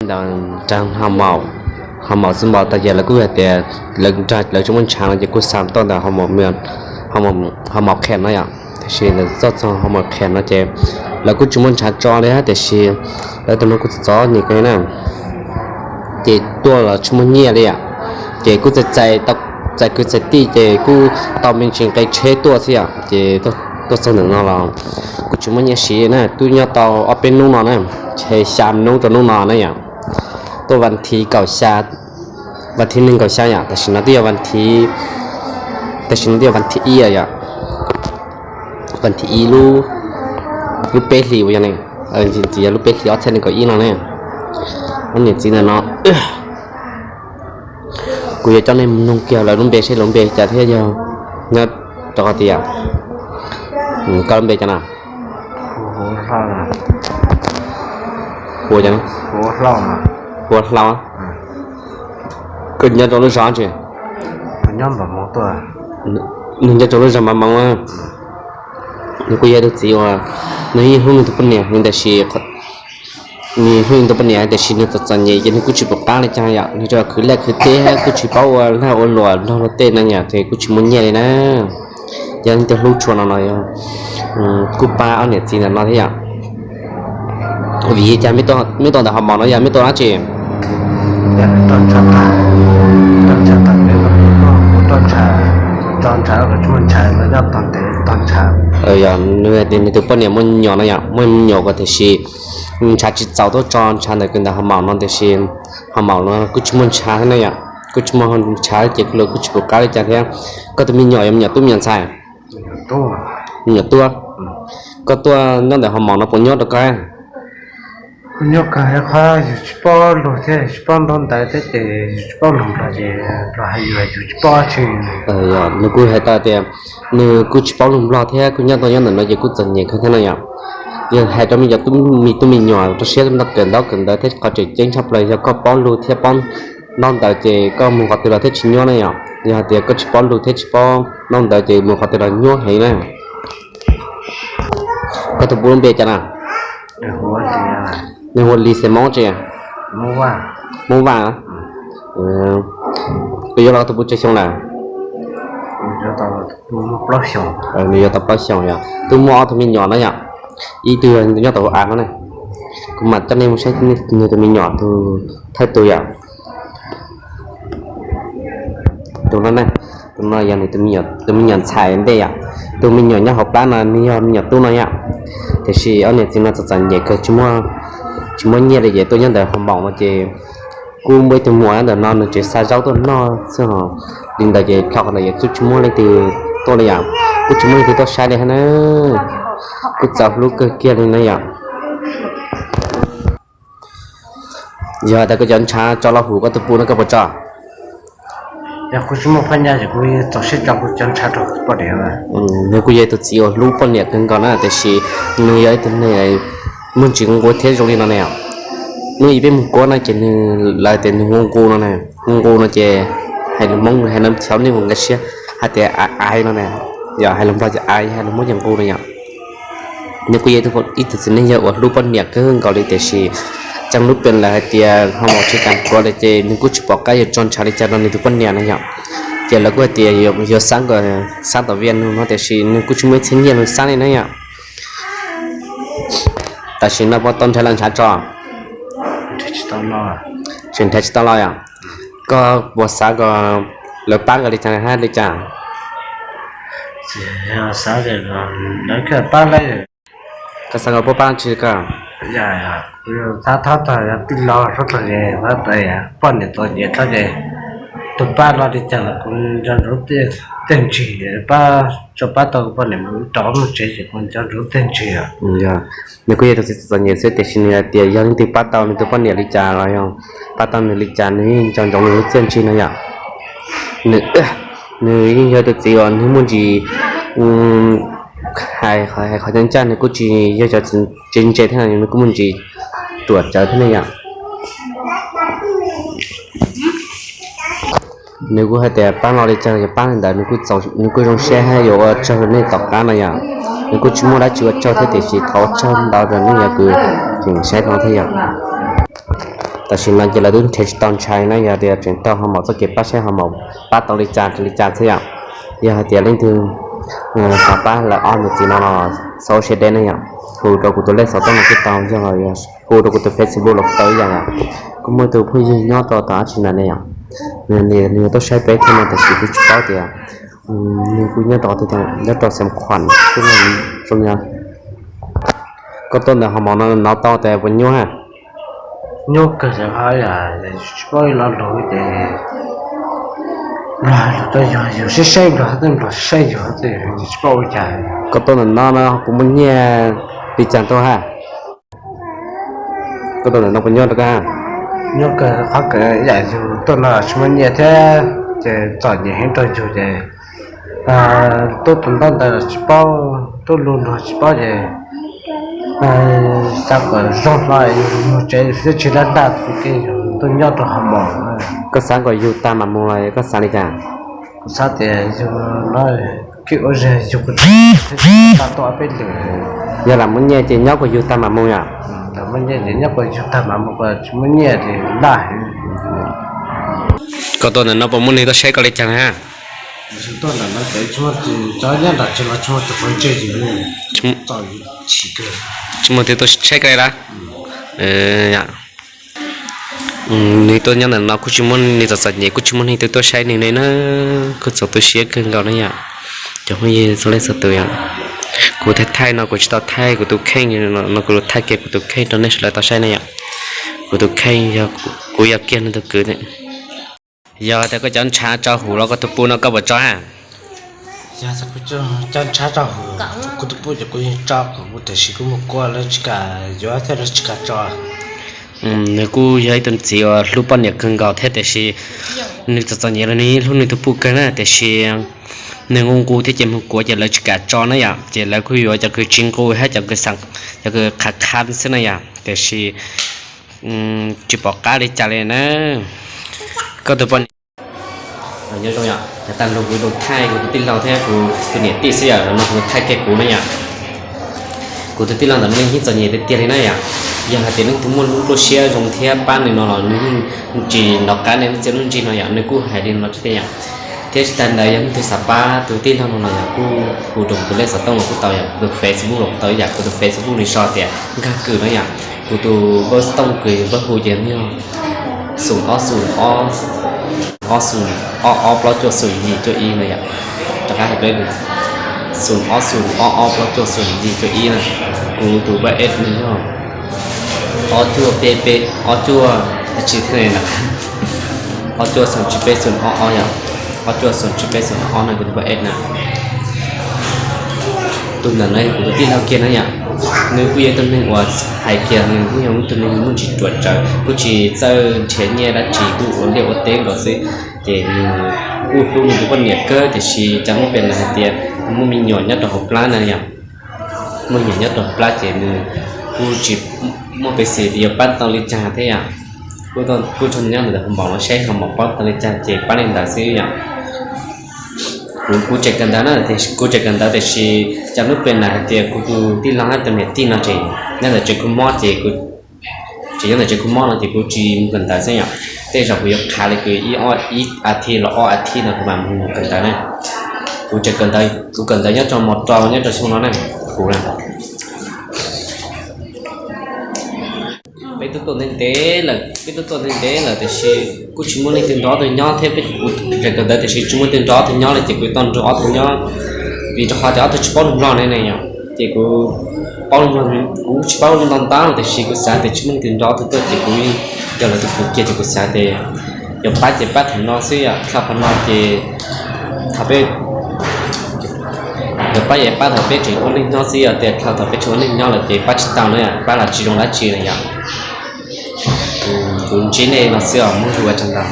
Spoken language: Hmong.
Ntawd nrag hauv maum, hauv maum xwb npau taws ces lawv kuj hais tias lawv nrag lawv tsis muaj ntshav no ces kuj xa tuaj ntawm hauv maum qhia no yom. Tiam sis lawv txog txog hauv maum qhia no ces lawv kuj tsis muaj ntshav tso li, tiam sis lawv tus no kuj txom nyem kawg na. Ces tuaj los tsis muaj nyiaj li yom, ces kuj txais, txais kwv txais tij ces kuj tau me ntsis nqe tsheb tuaj xwb yom. Ces tuaj txog ntawm no los kuj tsis muaj nyiaj siv na, twb nyob tau ob peb hnub no na, ces xya hnub rau hnub no na yom. Tuaj vas thiv kaum xya, vas thiv nees nkaum xya yom, tam sim no twb yog vas thiv, tam sim no twb yog vas thiv ib yom, vas thiv ib lub, lub peb hlis uas yog ne, txiv yog lub peb hlis ob txhiab nees nkaum ib no ne. Ob niam txiv ntawm no kuv yuav coj nej mus nug kiag lawv lub npe seb lawv lub npe cas thiab yog nyob rau qhov tias, koj lub npe cas na? Hu, Hu Hlau. Koj nyob rau lub zos tsi? Nws nyob rau lub zos Npam Moos. Nws kuj yog tus txiv uas nws yeej hlub nws tus poj niam, nws tiam sis nws hlub nws tus poj niam tiam sis nws txom txom nyem ces nws kuj tsis pom qab li cas yom. Nws tsuas khwv liaj khwv teb kuj tsis paub ua lag ua luam nrog luag tej no yom, ces kuj tsis muaj nyiaj li na. Yog leej twg hlub tshua no los kuj pab ob niam txiv ntawm no thiab yom. Vim li cas mej tuaj ntawm hauv maum no yog mej tuaj dab tsi? Yog nws tus poj niam muaj me nyuam no yom, muaj me nyuam ko tiam sis ntshav tsis txaus tuaj tso ntshav ntawm kws ntawm hauv maum no tiam sis hauv maum no kuj tsis muaj ntshav thiab na yom, kuj tsis muaj ntshav ces lawv kuj tsis pom qab li cas thiab. Koj tus me nyuam yog me nyuam tub me nyuam ntxhais? Me nyuam tub. Koj tuaj nyob ntawm hauv maum no puas nyuaj rau koj? Kuj nyuaj kawg, qhov yus tsis paub lug thiab tsis paub ntaub ntawv thiab ces yus tsis paub lug nplog ces luag hais yus yus tsis paub tsi. Nws kuj hais tau tias nws kuj tsis paub lug nplog thiab kuj nyob tau nyob ntawm no ces kuj txom nyem kawg thiab no yom. Yog hais rau me nyuam tub me tub me nyuam rau siab nrog kawm ntaub kawm ntawv thiab qhov tseem ceeb tshaj plaws yog koj paub lug thiab paub ntaub ntawv ces koj mus qhov twg los thiaj tsis nyuaj na yom. Yog hais tias koj tsis paub lug thiab tsis paub ntaub ntawv ces mus qhov twg los nyuaj heev na. Koj tus pub lub npe cas na? Nws hu Lis Xes Moob tsi? Moob Vaj. Koj yuav los tau puas tsawg xyoo lawm? Nws yuav tau plaub xyoos yom. Twb muaj ob tug me nyuam no yom. Ib tug nyob tom hauv av no ne. Kuv mam coj nej mus saib nws tus me nyuam tus thawj tus yom. Tus no ne, tus no yog nws tus me nyuam ntxhais ntej yom. Tus me nyuam nyob hauv plab no nws yog me nyuam tub no yom. Tiam sis ob niam txiv no txom txom nyem kawg tsis muaj nyiaj li ces tuaj nyob ntawm hauv maum no ces kuj muaj ib tug muam ntawm no nws tseem xa zaub tuaj noj xwb hos. Li ntawd ces dhau qhov ntawd ces kuj tsis muaj leej twg tuaj li yom, kuj tsis muaj leej twg tuaj saib li hab na. Kuj txaus hlub kawg kiag li na yom. Yog tas koj cov ntshav tso los hum koj tus pub no koj puas tso? Yog kuv tsis muaj phab nyaj ces kuv txaus siab tso kuv cov ntshav rau kuv poj niam. Nws kuj yog ib tug txiv uas hlub poj niam kawg nkaus na tiam sis nws yog ib tug neeg muaj ntsis nquag thiab zoo li no ne. Hnub ib peb mus kuaj no ces nws lawv tias nws nquag nquag no ne, nquag nquag no ces hais lus Hmoob hais no xyov nej puas nkag siab, hais tias ai no ne, yog hais lus Nplog ces ai, hais lus Hmoob ces nquag no yom. Nws kuj yog ib tug txiv neej yog uas hlub poj niam kawg nkaus li tiam sis tseem lub peem lawv hais tias ho mus tsis kam kuav li ces nws kuj tsis pom qab yuav tso ntshav li cas rau nws tus poj niam no yom. Ces lawv kuj hais tias yuav xab kom xab tom Viaj Nus no tiam sis nws kuj tsis muaj ib txhiab nyiaj mus xab li na yom. Tam sim no puas tau nrhiav lawv ntshav tso? Tseem nrhiav tsis tau los yom. Koj puas xav kom lawv pab koj li cas hab li cas? Koj xav kom puab pab tsi koj? Poj niam txom nyem txhob ces tus pab los li cas los kuv nco ntsoov tiag ntshis, pab tso pab tau kuv poj niam mus rov qab mus tsev ces kuv nco ntsoov tiag ntshis. Nws kuj yog tus txiv txom nyem xwb tiam sis nws hais tias yog leej twg pab tau nws tus poj niam li cas los yog pab tau nws li cas nws yeej nco ntsoov nws lub txiaj ntsig no yom. Nws yeej yog tus txiv uas nws muaj ntsis hais qhov ncaj ncaj, nws kuj tsis yog cov txiv ntse thiab, nws kuj muaj ntsis ruam cawv thiab ne yom. Nws kuj hais tias pab los li cas yog pab li ntawd, nws kuj zoo siab hab yuav ua tsaug nej tom qab no yom. Nws kuj tsis muaj dab tsi ua tsaug thiab tiam sis thov ua tsaug ntau rau nej yog kws tseem saib no thiab yom. Tam sim no ces lawv twb nrhiav tsis tau ntshai na, yog tias tseem tau ho mus txoj kev pab saib ho mus pab tau li cas li cas thiab yom. Yog hais tias leej twg xav pab lawv ob niam txiv no los sau ua siab deb ne yom, hu rau kuv tus lej xov tooj los kuj tau, yog los hu rau kuv tus Facebook los kuj tau ib yam yom. Kuj muaj tus phooj ywg nyob rau tom dab tsi na ne yom, nws tuaj saib peb thiab no tiam sis kuj tsis paub tias nws kuj nyob rau qhov twg, nyob rau Xam Khuam xwb no. Koj tuaj ntawm ho mov no tau tias puas nyuaj ha? Nyuaj kawg, tsis paub lo lus ces Nplog lus rau yus, yus saib saib Nplog, tej Nplog saib yus, tsis paub ua cas. Koj tuaj ntawm no no kuv muaj nyiaj li cas tuaj ha? Koj tuaj ntawm no puas nyuaj rau koj? Nyuaj kawg, qhov kawg yam yus tuaj no tsis muaj nyiaj thiab ces txom nyem heev rau yus ces tuaj tus ntaub ntawv los tsis paub, tuaj lu luag tsis paub ces xav kom zoo hlo yus mus tsev yus thiaj tsis laj laj tus ke yus tuaj nyob rau ho mov. Koj xav kom yug tag mam mus los koj xav li cas? Kuv xav tias yug no kev ua zog yug kuv tag tuaj ob peb lwm. Yog lam muaj nyiaj ces nyob kom yug tag mam mus yom? Lam muaj nyiaj ces nyob kom yug tag mam mus, tsis muaj nyiaj ces laj heev. Koj tuaj ntawm no puas muaj neeg tuaj saib koj li cas na? Tuaj ntawm no ces tsis muaj tus, cov nyob nram tsev los tsis muaj tus pov tseg yus, txom nyem chim kawg. Tsis muaj tus tuaj saib koj li lawm? Nws tuaj nyob ntawm no kuj tsis muaj, nws txom txom nyem kuj tsis muaj neeg twg tuaj saib nws li na. Kuj txaus tu siab kawg nkaus na yom. Cov phooj ywg txhua leej txhua tus yom, kuv thaij thaij no kuv tsis tau thaij kuv tus kheej no, kuv thaij kiag kuv tus kheej rau nej sawv daws tau saib na yom. Kuv tus kheej yog, kuv yog kiag nws tus kwv. Yog tias koj cov ntshav tso huv los koj tus pub no koj puas tso ha? Yog tias kuv cov ntshav tso huv, kuv tus pub ces kuv yeej tso kom, tiam sis kuv mus kua lawv tsis kam yuav thiab lawv tsis kam tso. Nws kuj yog ib tug txiv uas hlub poj niam kawg nkaus thiab tiam sis nws txom txom nyem los nws yeej hlub nws tus pub kawg na, tiam sis nws nqus nqus thiab ces mus kuav ces lawv tsis kam tso na yom, ces lawv kuj yuav cov kws tsis nqus thiab cov kws, cov kws qhav qhav xwb na yom, tiam sis tsis pom qab li cas li na. Koj tus poj niam nyob zoo yom, tag lug kuv los thaij kuv tus tij laug thiab kuv tus niam tij xwb yom, no kuv thaij kiag kuv na yom. Kuv tus tij laug ntawm no yeej txom nyem tiag tiag li na yom. Yog hais tias leej twg muaj lub nplooj siab zoo thiab pab nws no los nws yeej tsis nov qab nej lub txiaj lub ntsig no yom, nws kuj hais li no tsis tiag yom. Thiab tsis tas ntawd yog leej twg xav pab tus tij laug no los yog kuj hu rau kuv tus lej xov tooj los kuj tau yom, kuv tus Facebook los kuj tau ib yam, kuv tus Facebook nws sau tias Nkag Kws no yom. Kuv tus npawb xov tooj kws npawb hu ces yog xoom ob xoom ob, ob xoom ob ob plaub cuaj xoom yim cuaj ib no yom. Rov qab hais peb, xoom ob xoom ob ob plaub cuaj xoom yim cuaj ib na. Kuv tus npawb es nws yog ob cuaj peb peb ob cuaj, tsis thiaj li na, ob cuaj xoom tsib peb xoom ob ob yom, ob cuaj xoom tsib peb xoom ob ob no kuv tus npawb es na. Tus ntawm no kuv tus tij laug kiag na yom, nws kuj yog ib tug neeg uas hais kiag nws kuj yog ib tug neeg muaj ntsis ruam rawv, kuj tsis txawj nrhiav nyiaj dab tsi, kuj ua liaj ua teb nkaus xwb, ces nws kuj hlub nws tus poj niam kawg, tiam sis cas muaj peev xwm hais tias muaj me nyuam nyob rau hauv plab na yom. Muaj me nyuam nyob rau hauv plab ces nws kuj tsis muaj peev xwm yuav pab tau li cas thiab yom. Kuj tau nyob ntawm hauv mom no saib hauv mom pab tau li cas ces pab li ntawd xwb yom. Kuv, kuv tseem kawm ntawv na, kuv tseem kawm ntawv tiam sis cas muaj peev xwm hais tias kuv tus tij laug thiab tus niam tij no tseem nyob ntawm tsev kho mob ces, tseem nyob ntawm tsev kho mob no ces kuv tsis mus kawm ntawv xwb yom. Tej zaum kuv yuav qhav li kws ib, ib as thiv los ob as thiv no kuv mam mus kawm ntawv na. Kuv tseem kawm ntawv, kuv kawm ntawv nyob rau mos rau nyob rau xyoo no na. Kuv na, peb twb tuaj ntev ntev lawm, peb twb tuaj ntev ntev lawm tiam sis kuj tsis muaj leej twg nrog ob tug nyob thiab, peb, kuv tseem kawm ntawv tiam sis tsis muaj leej twg nrog ob tug nyob li ces kuv tau nrog ob tug nyob, vim rau qhov tias ob tug tsis paub lus Nplog ne ne yom. Ces kuv paub lus Nplog, kuv tsis paub lus ntau ntau tiam sis kuv xav tias tsis muaj leej twg nrog ob tug tuaj ces kuv yog lawv tus kwv kiag ces kuv xav tias yuav pab ces pab thaum no xwb yom, dhau qhov no ces thaum peb, yuav pab ces pab thaum peb tseem ua neej nyob xwb, yog tias dhau thaum peb tsis ua neej nyob lawm ces pab tsis tau na yom, pab los tsis zoo dab tsi na yom. Kuv ntsib nej no xwb os, muaj lus ua tsaug ntau.